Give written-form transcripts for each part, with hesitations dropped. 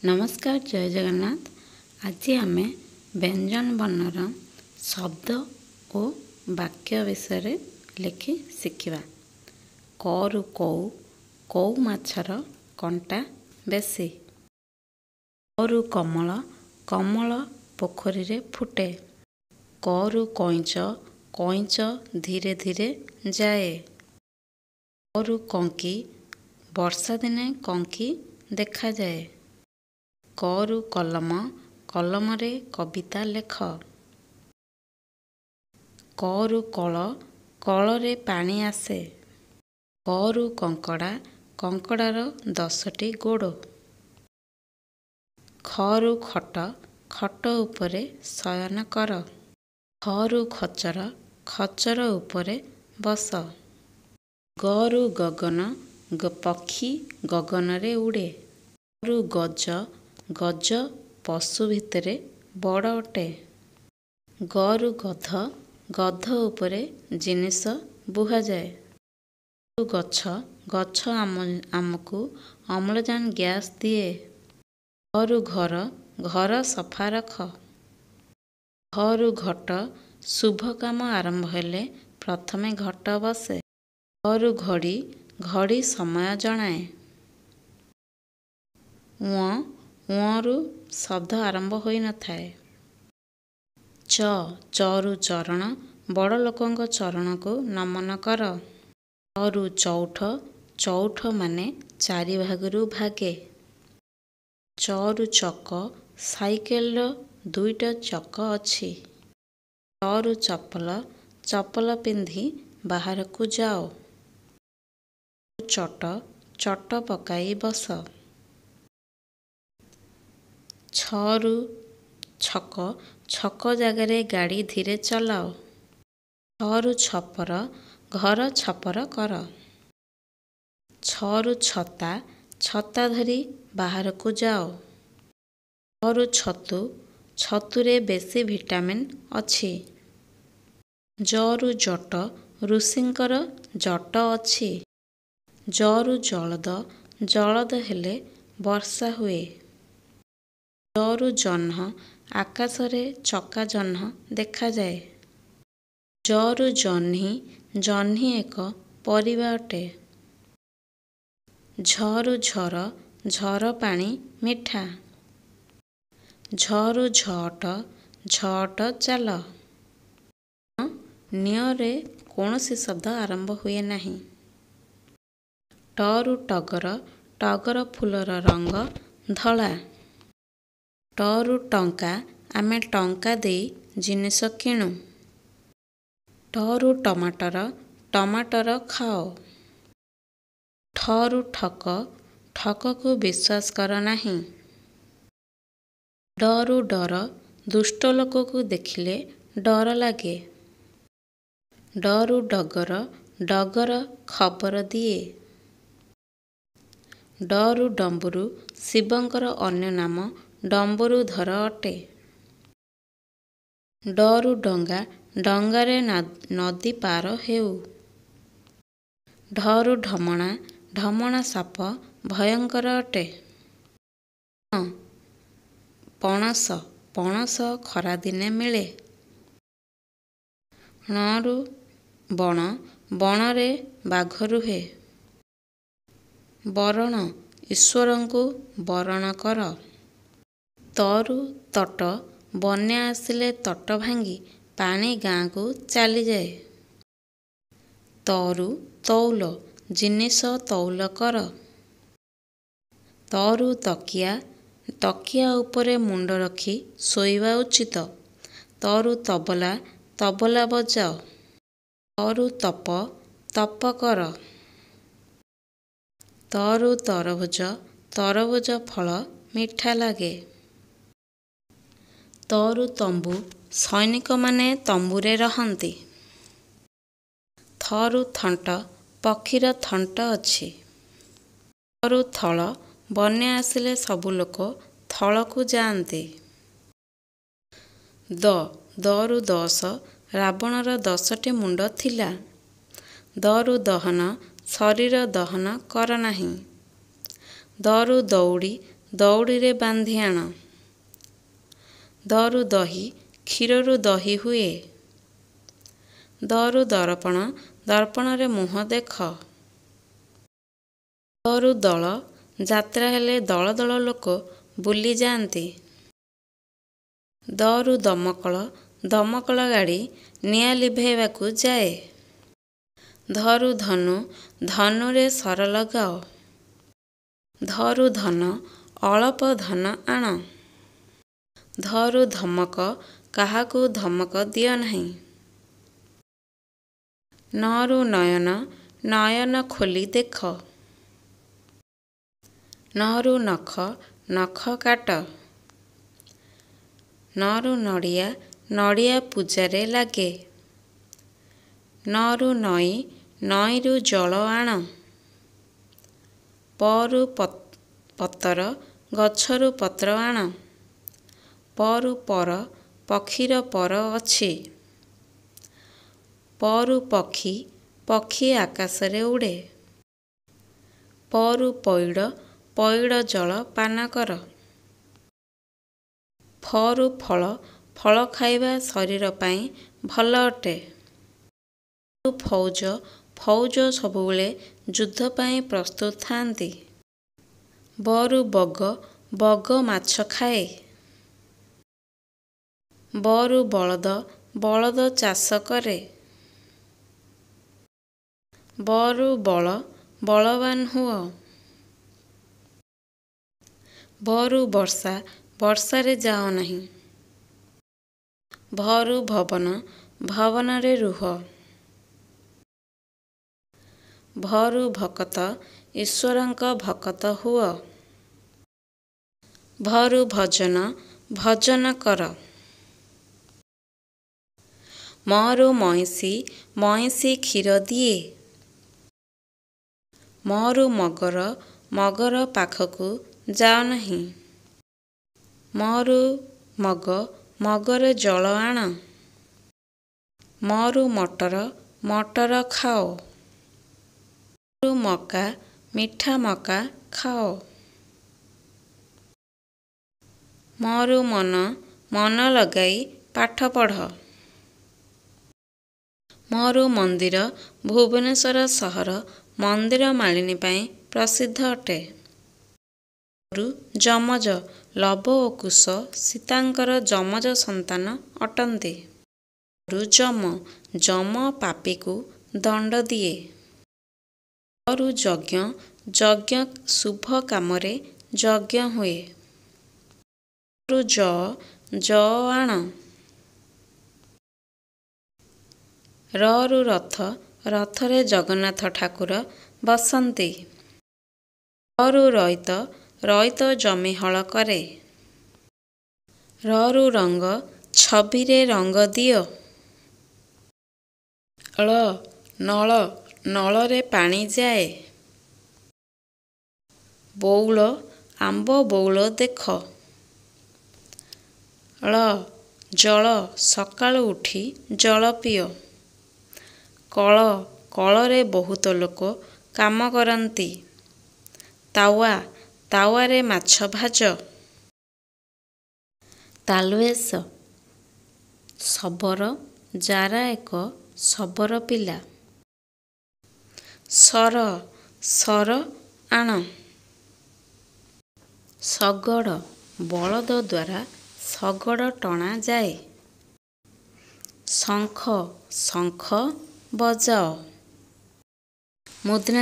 ନମସ୍କାର, ଜୟ ଜଗନ୍ନାଥ। ଆଜି ଆମେ ବ୍ୟଞ୍ଜନ ବର୍ଣ୍ଣର ଶବ୍ଦ ଓ ବାକ୍ୟ ବିଷୟରେ ଲେଖି ଶିଖିବା। କରୁ କଉ, କଉ ମାଛର କଣ୍ଟା ବେଶୀ। କରୁ କମଳ, କମଳ ପୋଖରୀରେ ଫୁଟେ। କରୁ କଇଁଚ, କଇଁଚ ଧୀରେ ଧୀରେ ଯାଏ। କରୁ କଙ୍କି, ବର୍ଷାଦିନେ କଙ୍କି ଦେଖାଯାଏ। କରୁ କଲମ, କଲମରେ କବିତା ଲେଖ। କରୁ କଳ, କଳରେ ପାଣି ଆସେ। କରୁ କଙ୍କଡ଼ା, କଙ୍କଡ଼ାର 10ଟି ଗୋଡ଼। ଖରୁ ଖଟ, ଖଟ ଉପରେ ଶୟନ କର। ଖରୁ ଖଚର, ଖଚର ଉପରେ ବସ। ଗରୁ ଗଗନ, ପକ୍ଷୀ ଗଗନରେ ଉଡ଼େ। ଗରୁ ଗଜ, ଗଜ ପଶୁ ଭିତରେ ବଡ଼ ଅଟେ। ଗରୁ ଗଧ, ଗଧ ଉପରେ ଜିନିଷ ବୁହାଯାଏ। ଗରୁ ଗଛ, ଗଛ ଆମକୁ ଅମ୍ଳଜାନ ଗ୍ୟାସ୍ ଦିଏ। ଘରୁ ଘର, ଘର ସଫା ରଖ। ଘରୁ ଘଟ, ଶୁଭ କାମ ଆରମ୍ଭ ହେଲେ ପ୍ରଥମେ ଘଟ ବସେ। ଘରୁ ଘଡ଼ି, ଘଡ଼ି ସମୟ ଜଣାଏ। ଉଁ, ଉଁରୁ ଶବ୍ଦ ଆରମ୍ଭ ହୋଇନଥାଏ। ଚ, ଚରୁ ଚରଣ, ବଡ଼ ଲୋକଙ୍କ ଚରଣକୁ ନମନ କର। ଚରୁ ଚଉଠ, ଚଉଠ ମାନେ ଚାରି ଭାଗରୁ ଭାଗେ। ଚରୁ ଚକ, ସାଇକେଲର 2ଟା ଚକ ଅଛି। ଚରୁ ଚପଲ, ଚପଲ ପିନ୍ଧି ବାହାରକୁ ଯାଅ। ଚଟ, ଚଟ ପକାଇ ବସ। ଛରୁ ଛକ, ଛକ ଜାଗାରେ ଗାଡ଼ି ଧୀରେ ଚଲାଅ। ଛରୁ ଛପର, ଘର ଛପର କର। ଛରୁ ଛତା, ଛତା ଧରି ବାହାରକୁ ଯାଅ। ଛରୁ ଛତୁ, ଛତୁରେ ବେଶୀ ଭିଟାମିନ୍ ଅଛି। ଜରୁ ଜଟ, ଋଷିଙ୍କର ଜଟ ଅଛି। ଜରୁ ଜଳଦ, ଜଳଦ ହେଲେ ବର୍ଷା ହୁଏ। ଜରୁ ଜହ୍ନ, ଆକାଶରେ ଚକା ଜହ୍ନ ଦେଖାଯାଏ। ଜରୁ ଜହ୍ନି, ଜହ୍ନି ଏକ ପରିବା ଅଟେ। ଝରୁ ଝର, ଝର ପାଣି ମିଠା। ଝରୁ ଝଅଟ, ଝଅଟ ଚାଲ। ନିୟରେ କୌଣସି ଶବ୍ଦ ଆରମ୍ଭ ହୁଏ ନାହିଁ। ଟରୁ ଟଗର, ଟଗର ଫୁଲର ରଙ୍ଗ ଧଳା। ଟରୁ ଟଙ୍କା, ଆମେ ଟଙ୍କା ଦେଇ ଜିନିଷ କିଣୁ। ଟରୁ ଟମାଟର, ଟମାଟର ଖାଅ। ଠରୁ ଠକ, ଠକକୁ ବିଶ୍ୱାସ କର ନାହିଁ। ଡରୁ ଡର, ଦୁଷ୍ଟ ଲୋକକୁ ଦେଖିଲେ ଡର ଲାଗେ। ଡରୁ ଡଗର, ଡଗର ଖବର ଦିଏ। ଡରୁ ଡମ୍ବୁରୁ, ଶିବଙ୍କର ଅନ୍ୟ ନାମ ଡମ୍ବରୁଧର ଅଟେ। ଡରୁ ଡଙ୍ଗା, ଡଙ୍ଗାରେ ନଦୀ ପାର ହେଉ। ଢରୁ ଢମଣା, ଢମଣା ସାପ ଭୟଙ୍କର ଅଟେ। ପଣସ, ପଣସ ଖରାଦିନେ ମିଳେ। ଣରୁ ବଣ, ବଣରେ ବାଘ ରୁହେ। ବରଣ, ଈଶ୍ୱରଙ୍କୁ ବରଣ କର। ତରୁ ତଟ, ବନ୍ୟା ଆସିଲେ ତଟ ଭାଙ୍ଗି ପାଣି ଗାଁକୁ ଚାଲିଯାଏ। ତରୁ ତଉଲ, ଜିନିଷ ତଉଲ କର। ତରୁ ତକିଆ, ତକିଆ ଉପରେ ମୁଣ୍ଡ ରଖି ଶୋଇବା ଉଚିତ। ତରୁ ତବଲା, ତବଲା ବଜାଅ। ତରୁ ତପ, ତପ କର। ତରୁ ତରଭୁଜ, ତରଭୁଜ ଫଳ ମିଠା ଲାଗେ। ତରୁ ତମ୍ବୁ, ସୈନିକମାନେ ତମ୍ବୁରେ ରହନ୍ତି। ଥରୁ ଥଣ୍ଟ, ପକ୍ଷୀର ଥଣ୍ଟ ଅଛି। ଥରୁ ଥଳ, ବନ୍ୟା ଆସିଲେ ସବୁ ଲୋକ ଥଳକୁ ଯାଆନ୍ତି। ଦ, ଦରୁ ଦଶ, ରାବଣର 10ଟି ମୁଣ୍ଡ ଥିଲା। ଦରୁ ଦହନ, ଶରୀର ଦହନ କର ନାହିଁ। ଦରୁ ଦଉଡ଼ି, ଦଉଡ଼ିରେ ବାନ୍ଧି ଆଣ। ଦ ରୁ ଦହି, କ୍ଷୀରରୁ ଦହି ହୁଏ। ଦ ରୁ ଦରପଣ, ଦର୍ପଣରେ ମୁହଁ ଦେଖ। ଦ ରୁ ଦଳ, ଯାତ୍ରା ହେଲେ ଦଳ ଦଳ ଲୋକ ବୁଲି ଯାଆନ୍ତି। ଦ ରୁ ଦମକଳ, ଦମକଳ ଗାଡ଼ି ନିଆଁ ଲିଭାଇବାକୁ ଯାଏ। ଧ ରୁ ଧନୁ, ଧନୁରେ ଶର ଲଗାଅ। ଧ ରୁ ଧନ, ଅଳପ ଧନ ଆଣ। ଧ ରୁ ଧମକ, କାହାକୁ ଧମକ ଦିଅ ନାହିଁ। ନ ରୁ ନୟନ, ନୟନ ଖୋଲି ଦେଖ। ନ ରୁ ନଖ, ନଖ କାଟ। ନ ରୁ ନଡ଼ିଆ, ନଡ଼ିଆ ପୂଜାରେ ଲାଗେ। ନ ରୁ ନଈ, ନଈରୁ ଜଳ ଆଣ। ପ ରୁ ପତର, ଗଛରୁ ପତ୍ର ଆଣ। ପ ରୁ ପର, ପକ୍ଷୀର ପର ଅଛି। ପ ରୁ ପକ୍ଷୀ, ପକ୍ଷୀ ଆକାଶରେ ଉଡ଼େ। ପ ରୁ ପଇଡ଼, ପଇଡ଼ ଜଳ ପାନ କର। ଫ ରୁ ଫଳ, ଫଳ ଖାଇବା ଶରୀର ପାଇଁ ଭଲ ଅଟେ। ଫ ରୁ ଫୌଜ, ଫୌଜ ସବୁବେଳେ ଯୁଦ୍ଧ ପାଇଁ ପ୍ରସ୍ତୁତ ଥାଆନ୍ତି। ବ ରୁ ବଗ, ବଗ ମାଛ ଖାଏ। ବ ରୁ ବଳଦ, ବଳଦ ଚାଷ କରେ। ବ ରୁ ବଳ, ବଳବାନ ହୁଅ। ବ ରୁ ବର୍ଷା, ବର୍ଷାରେ ଯାଅ ନାହିଁ। ଭ ରୁ ଭବନ, ଭବନରେ ରୁହ। ଭ ରୁ ଭକତ, ଈଶ୍ୱରଙ୍କ ଭକତ ହୁଅ। ଭ ରୁ ଭଜନ, ଭଜନ କର। ମ ରୁ ମଇଁଷି, ମଇଁଷି କ୍ଷୀର ଦିଏ। ମ ରୁ ମଗର, ମଗର ପାଖକୁ ଯାଅ ନାହିଁ। ମ ରୁ ମଗ, ମଗରେ ଜଳ ଆଣ। ମ ରୁ ମଟର, ମଟର ଖାଅ। ମ ରୁ ମକା, ମିଠା ମକା ଖାଅ। ମ ରୁ ମନ, ମନ ଲଗାଇ ପାଠ ପଢ଼। ମ ରୁ ମନ୍ଦିର, ଭୁବନେଶ୍ୱର ସହର ମନ୍ଦିର ମାଳିନୀ ପାଇଁ ପ୍ରସିଦ୍ଧ ଅଟେ। ଜ ରୁ ଯମଜ, ଲବ ଓ କୁଶ ସୀତାଙ୍କର ଯମଜ ସନ୍ତାନ ଅଟନ୍ତି। ଜ ରୁ ଯମ, ଯମ ପାପୀକୁ ଦଣ୍ଡ ଦିଏ। ଜ ରୁ ଯଜ୍ଞ, ଯଜ୍ଞ ଶୁଭ କାମରେ ଯଜ୍ଞ ହୁଏ। ଜ ରୁ ଯଅ, ଯଅ ଆଣ। ର ରୁ ରଥ, ରଥରେ ଜଗନ୍ନାଥ ଠାକୁର ବସନ୍ତି। ର ରୁ ରଇତ, ରଇତ ଜମି ହଳ କରେ। ର ରୁ ରଙ୍ଗ, ଛବିରେ ରଙ୍ଗ ଦିଅ। ଳ ନଳ, ନଳରେ ପାଣି ଯାଏ। ବଉଳ, ଆମ୍ବ ବଉଳ ଦେଖ। ଳ ଜଳ, ସକାଳୁ ଉଠି ଜଳ ପିଅ। କଳ, କଳରେ ବହୁତ ଲୋକ କାମ କରନ୍ତି। ତାୱା, ତାୱାରେ ମାଛ ଭାଜ। ସ ଶବର, ଜାରା ଏକ ଶବର ପିଲା। ଶର, ଶର ଆଣ। ଶଗଡ଼, ବଳଦ ଦ୍ୱାରା ଶଗଡ଼ ଟଣାଯାଏ। ଶଙ୍ଖ, ଶଙ୍ଖ ବଜାଅ।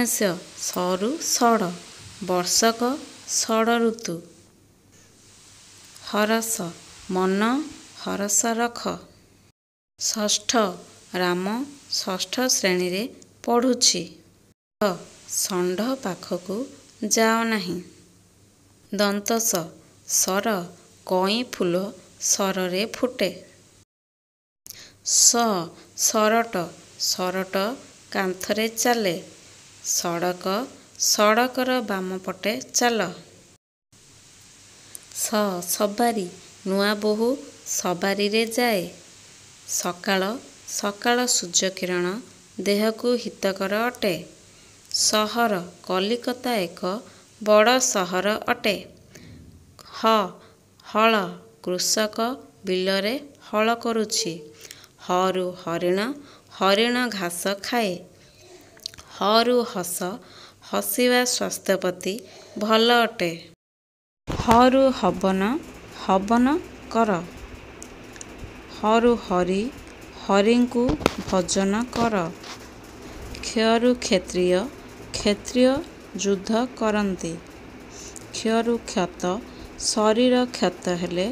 ସ ରୁ ଷଢ଼, ବର୍ଷକ ଷଢ଼ ଋତୁ। ହରଷ, ମନ ହରଷ ରଖ। ଷଷ୍ଠ, ରାମ ଷଷ୍ଠ ଶ୍ରେଣୀରେ ପଢ଼ୁଛି। ଷଣ୍ଢ ପାଖକୁ ଯାଅ ନାହିଁ। ସ ସର, କଇଁ ଫୁଲ ସରରେ ଫୁଟେ। ସ ସରଟ, ସରଟ କାନ୍ଥରେ ଚାଲେ। ସଡ଼କ, ସଡ଼କର ବାମ ପଟେ ଚାଲ। ସ ସବାରି, ନୂଆବୋହୂ ସବାରିରେ ଯାଏ। ସକାଳ, ସକାଳ ସୂର୍ଯ୍ୟକିରଣ ଦେହକୁ ହିତକର ଅଟେ। ସହର, କଲିକତା ଏକ ବଡ଼ ସହର ଅଟେ। ହ ହଳ, କୃଷକ ବିଲରେ ହଳ କରୁଛି। ହ ରୁ ହରିଣ, ହରିଣ ଘାସ ଖାଏ। ହ ରୁ ହସ, ହସିବା ସ୍ୱାସ୍ଥ୍ୟ ପ୍ରତି ଭଲ ଅଟେ। ହ ରୁ ହବନ, ହବନ କର। ହ ରୁ ହରି, ହରିଙ୍କୁ ଭଜନ କର। କ୍ଷ ରୁ କ୍ଷତ୍ରିୟ, କ୍ଷତ୍ରିୟ ଯୁଦ୍ଧ କରନ୍ତି। କ୍ଷ ରୁ କ୍ଷତ, ଶରୀର କ୍ଷତ ହେଲେ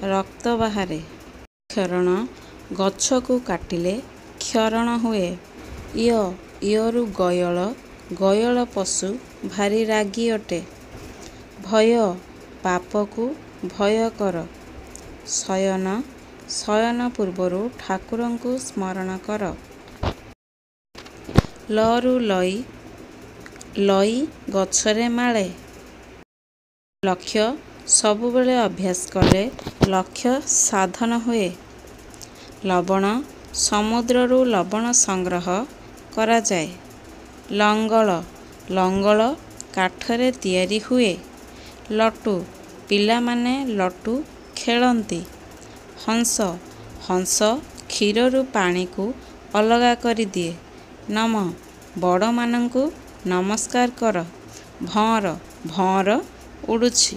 ରକ୍ତ ବାହାରେ। କ୍ଷରଣ, ଗଛକୁ କାଟିଲେ କ୍ଷରଣ ହୁଏ। ୟ ୟ ରୁ ଗୟଳ, ଗୟଳ ପଶୁ ଭାରି ରାଗି ଅଟେ। ଭୟ, ପାପକୁ ଭୟ କର। ଶୟନ, ଶୟନ ପୂର୍ବରୁ ଠାକୁରଙ୍କୁ ସ୍ମରଣ କର। ଲ ରୁ ଲଈ, ଲଈ ଗଛରେ ମାଡ଼େ। ଲକ୍ଷ୍ୟ, ସବୁବେଳେ ଅଭ୍ୟାସ କଲେ ଲକ୍ଷ୍ୟ ସାଧନ ହୁଏ। ଲବଣ, ସମୁଦ୍ରରୁ ଲବଣ ସଂଗ୍ରହ କରାଯାଏ। ଲଙ୍ଗଳ, ଲଙ୍ଗଳ କାଠରେ ତିଆରି ହୁଏ। ଲଟୁ, ପିଲାମାନେ ଲଟୁ ଖେଳନ୍ତି। ହଂସ, ହଂସ କ୍ଷୀରରୁ ପାଣିକୁ ଅଲଗା କରିଦିଏ। ନମ, ବଡ଼ମାନଙ୍କୁ ନମସ୍କାର କର। ଭଅଁର, ଭଅଁର ଉଡ଼ୁଛି।